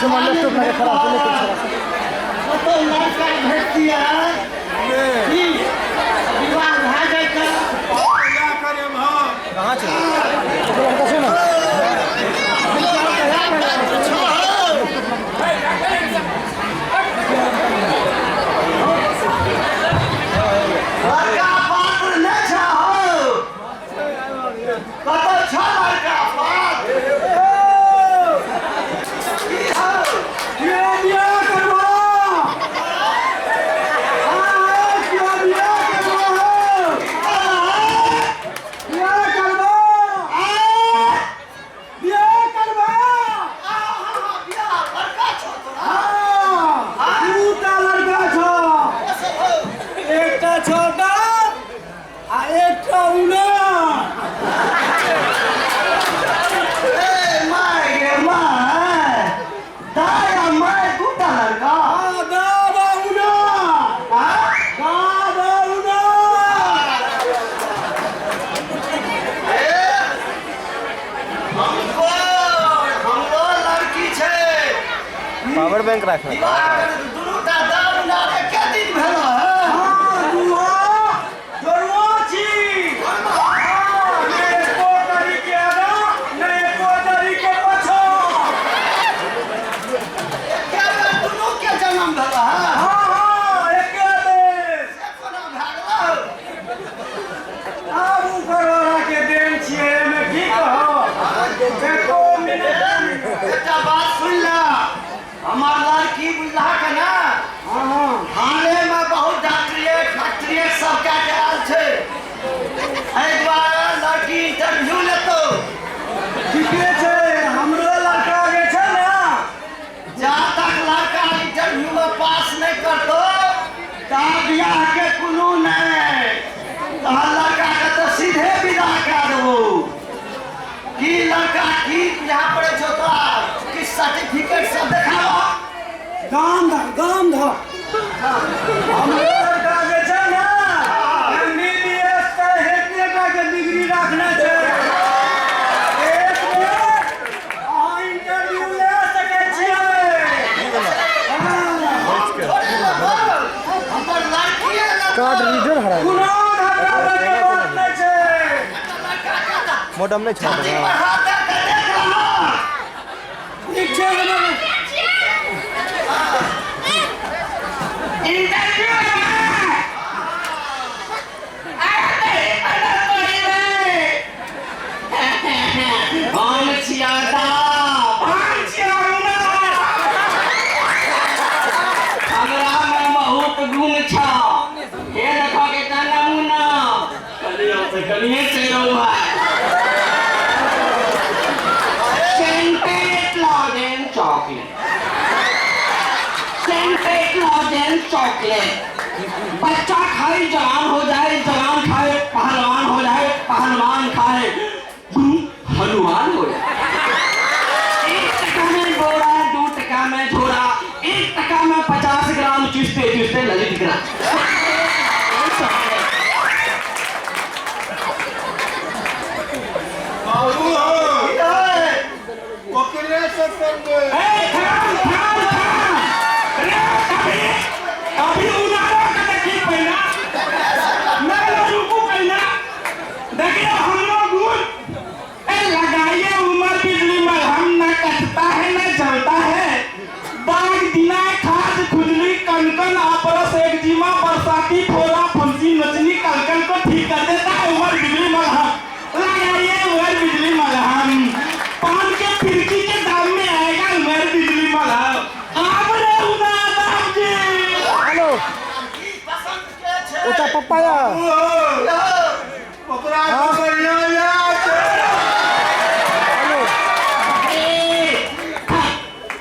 छै हमर लैपटॉप लगे खराब छै, नहि छोड़ा। कतौ लड़का भेटतियै की विवाह भए जेतै? कहाँ छै ओकर लड़का छै ने? लड़का पात्र नहि छ हौ? कतौ छ लड़का पात्र की हौ? के बियाह करबो? हाँ, के बियाह करबो हौ? बियाह करबो? बियाह करबो? बियाह लड़का छौ तोरा? हाँ, दूटा लड़का छौ, एकटा छोटा आ एकटा उना। ए my गे my, दाय आ my दूटा लड़का? हाँ, दाबा उना। हाँ? दाबा उना। हमको हमरो लड़की छै। पावर बैंक राखना। विवाह कर दुनूटा दाम ना के के दिन भेल है? हाँ, दुआ जोड़ुआ छी। हाँ, ने एको दरी के आगा ने एको दरी के पाछा। एके बेर दुनू के जन्म भेल है? हाँ हाँ, एके बेर। से कोना भए गेलौ? आब ऊपर वाला के देन छियै, एहिमे की कहब, एको मिनट। एकटा बात सुन ले, हमर लड़की बुझला के ना? हाँ हाँ। थाने में बहुत डॉक्टरेट फैक्ट्रिएट सब कए के आयल छै, एहि दुआरे लड़की इंटरव्यू लेतौ। ठीके छै, हमरो लड़का जे छै ने। जा तक लड़का इंटरव्यू में पास नहीं करतो ता बियाह के कोनो नहीं। तहन लड़का के तो सीधे विदा कए देबो। की लड़का की बुझा पड़े छौ तोरा? कि सर्टिफिकेट सब देखाबो। गाम धर, गाम धर। हमरो लड़का जे छै ने, एमबीबीएस तऽ हेतने के डिग्री राखने छै। एक बेर अहाँ इंटरव्यू ले सकै छियै। हाँ। थोड़े लेबो, हमर लड़कीए लेतौ। कार्ड रीडर हरा गेल। कोनो घबराबै के बात नहि छै। मोडम नहि छौ? छाती पर हाथ दे के देख लहो। ठीक छै हमर। इंटरव्यू में अरे नहीं पता पहिले। हम छिया दाप, हम छिया उना। हमरा में बहुत गुण छ, हे देखो के नमूना। कलियो से कलिए से रहो भाई। Scented Lausanne chocolate, scented Lausanne chocolate. बच्चा खाए जवान हो जाए, जवान खाए पहलवान हो जाए, पहलवान खाए हनुमान हो जाए। 1 टका में बोरा, 2 टका में झोरा, 1 टका में 50 ग्राम, चूसते चूसते ललित ग्राम। बाबू हो, ओकरे से करबै। ए, थाम थाम थाम रे, अभी अभी उनारो के देखी पहिना नहीं, रुकू पहिना देखिए हमरो गुण। ए, लगाइए उमर बिजली मरहम, न कटता है न जलता है। दाग दिना खाज खुजली कनकन आपरस एक्जिमा बरसाती फोड़ा फुंसी नचनी कलकन को ठीक कर देता है उमर बिजली मरहम। लगाइए उमर बिजली मरहम, पान के फिरकी के दाम में आएगा उमर बिजली मरहम। आब रे उना बाप जी। हेलो। पसंद के छै? ओतऽ पप्पा या। बाबू हो, ओकरा से बढ़िआँ इएह छै। हेलो। ए,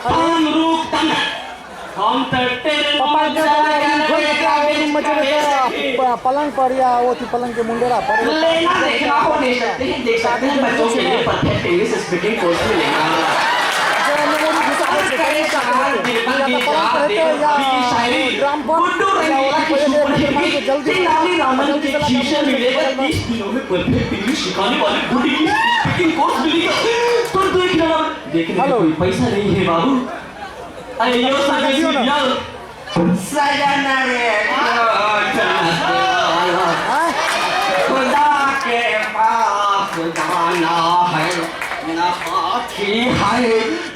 हम रुक तन हम तऽ तेरे पप्पा के रूम में जेबै तऽ पलंग पर या अथी पलंग के मुंडेरा पर। लेना देखना हो ले सकते हैं, देख सकते हैं। बच्चों के लिए परफेक्ट इंग्लिश स्पीकिंग कोर्स मिलेगा। जे मेमोरी घुसा दै छै, करे सवाल बिरबल या की तऽ पलंग पर जात हेतै या अभी की शायरी ड्राम पर गुड्डू या रंगीला ओथी की पर सुपर हेतै, हिट मानि के जल्दी तेनाली रामन जल्दी के चला शीशे मिलेगा। 30 दिनों में परफेक्ट इंग्लिश सिखाने वाले गुड इंग्लिश स्पीकिंग कोर्स मिलेगा। तो देख लेना, देखने का हेलो। कोई पैसा नहीं है बाबू। अयो संगे सीरियल सजन रे खुदा के पास जाना है, न हाथी है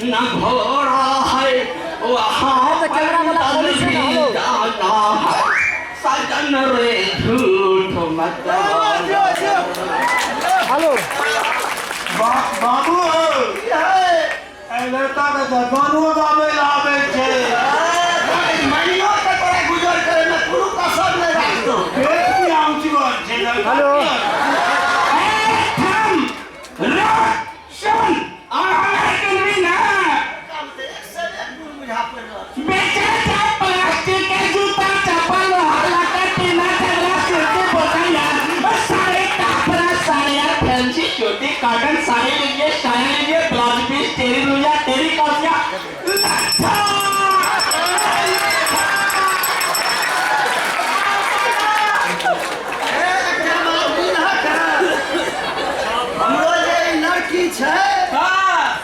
न घोड़ा है, वहाँ कैमरा वाला खोली छै ना, हेलो। जाना है सजन रे झूठ मत बोलो। हेलो बाबू एहि लड़का के तऽ गानो गाबै लए आबै छै। मनियो के तोरा गुजर करे में कोनो कसर नहि राखतो। पेट भी आउचिगर छै लड़का। हेलो। थाम रुक सुन और हमरा सुनबी ना। एक से एक गुण बुझा पड़ि रहल। बेचा था प्लास्टिक के जूता चप्पल लोहा लगा टीना चदरा सुर्खी बोतल यार और सारे कपड़ा सारे यार फैंसी चोटी कॉटन साड़ी लीजिए साड़ी लीजिए ब्लाउज पीस तेरी रुइया तेरी कौसिया लट्ठा। हमरो जे ई लड़की छै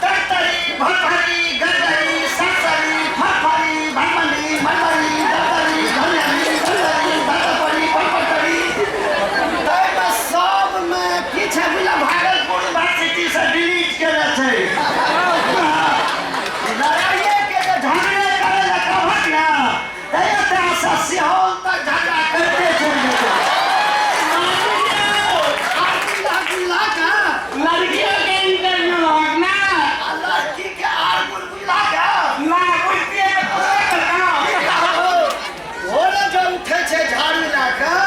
तरतरी भरभरी गरगरी सरसरी फरफरी भरमली मरमरी दरदरी धनरी धनरी धरपरी पटपटरी ताहिमे सबमे की छै बुझला भागलपुर यूनिवर्सिटी से डिलीट केने छै। लड़ाइए के जे झगड़े करे लए कहत ने तऽ एतऽ से सिहौल तक झगड़ा करिते चलि जेतै। आर बुझला का लड़कियों के इंटरव्यू होगा ना। आ लड़की के आर गुण बुझला का ना बुझती है तो तोरा बताओ। भोरे जो उठै छै झाड़ू लए कऽ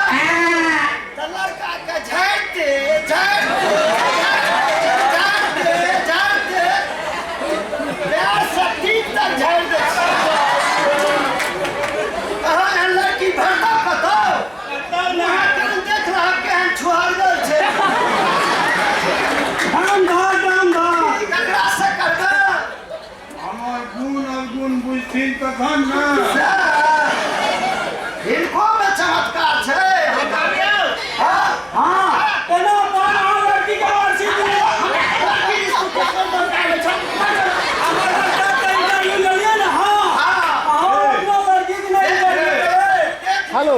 तऽ लड़का के झाड़िते झाड़िते झाड़िते झाड़िते पैर से टीप तक झाड़ि दै छै। अहाँ एहन लड़की भेटत कतौ? अहाँ केहन देख रहल केहन छुहारगर छै। दाम धर दाम धर। ककरा से करबै? हमर गुण अवगुण बुझथिन तखन ने। हिनको मे चमत्कार छै। हाँ हाँ एना अपन अहाँ लड़की के वर्षी दियौ। लड़की हमर लड़का के इंटरव्यू लेलियै ने। हाँ अहाँ अपना लड़की के नहि इंटरव्यू लेबै। हेलो।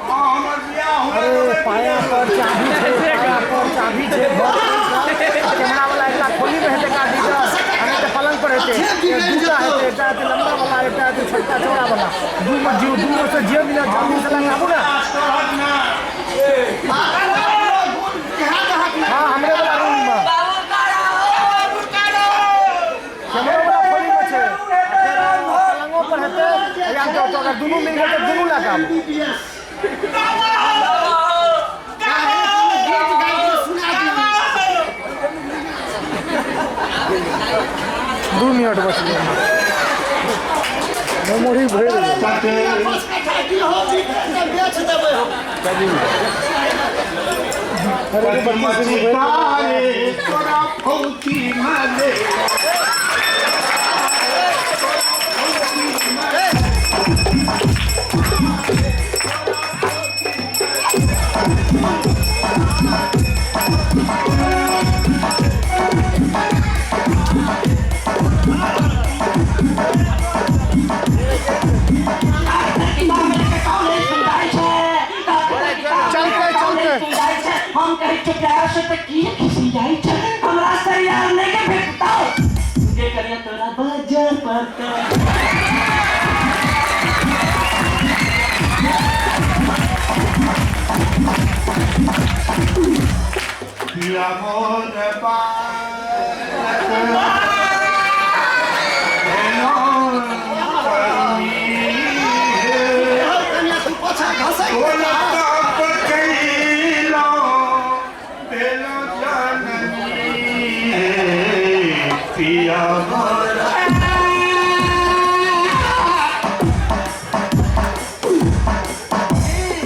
हाँ हमर बियाह हुए अरे पाया पर चाभी छै, पाया पर चाभी छै। कैमरा वाला एकटा खोली में हेतै काटी कऽ, आ नहि तऽ पलंग पर हेतै। दूटा हेतै, एकटा हेतै लम्बा वाला, एकटा हेतै छोटका चौड़ा वाला। दू मे जियो, दू मे से जे मिलत जल्दी से लगाबू ना। हाँ हमरे वाला रूम में कैमरा वाला खोली में छै, पलंगो पर हेतै। या तो अगर दुनू मिल गेल तऽ दुनू लगाबू। गीत गाबि कऽ सुना दियौ। 2 मिनट बचलै, मेमोरी भरि गेल। 5 कट्ठा गिरहो बिकतै तऽ बेच देबै हम। अरे बत्ती शुरू भेल। तोरा फौजी माले चलते चलते हम कहे चुप से तऽ की खिसी जाइ छै हमरा सरियार नहि के भेटतौ जे करिया तोरा बाजार पड़तौ। पिया मोर बालक भेलो करनी हे। कनिया तू पाछा घसै। तोरा तप कैलो भेलो जननी हे। पिया मोर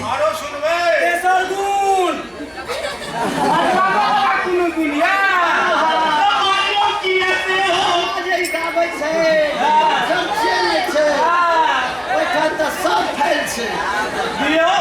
आरो सुनबै। तेसर गुण। कोनो गुण या आयो किया से हो जे ई गाबै छै चर्चे नहि छै, ओहिठाम तऽ सब फैल छै। दियौ।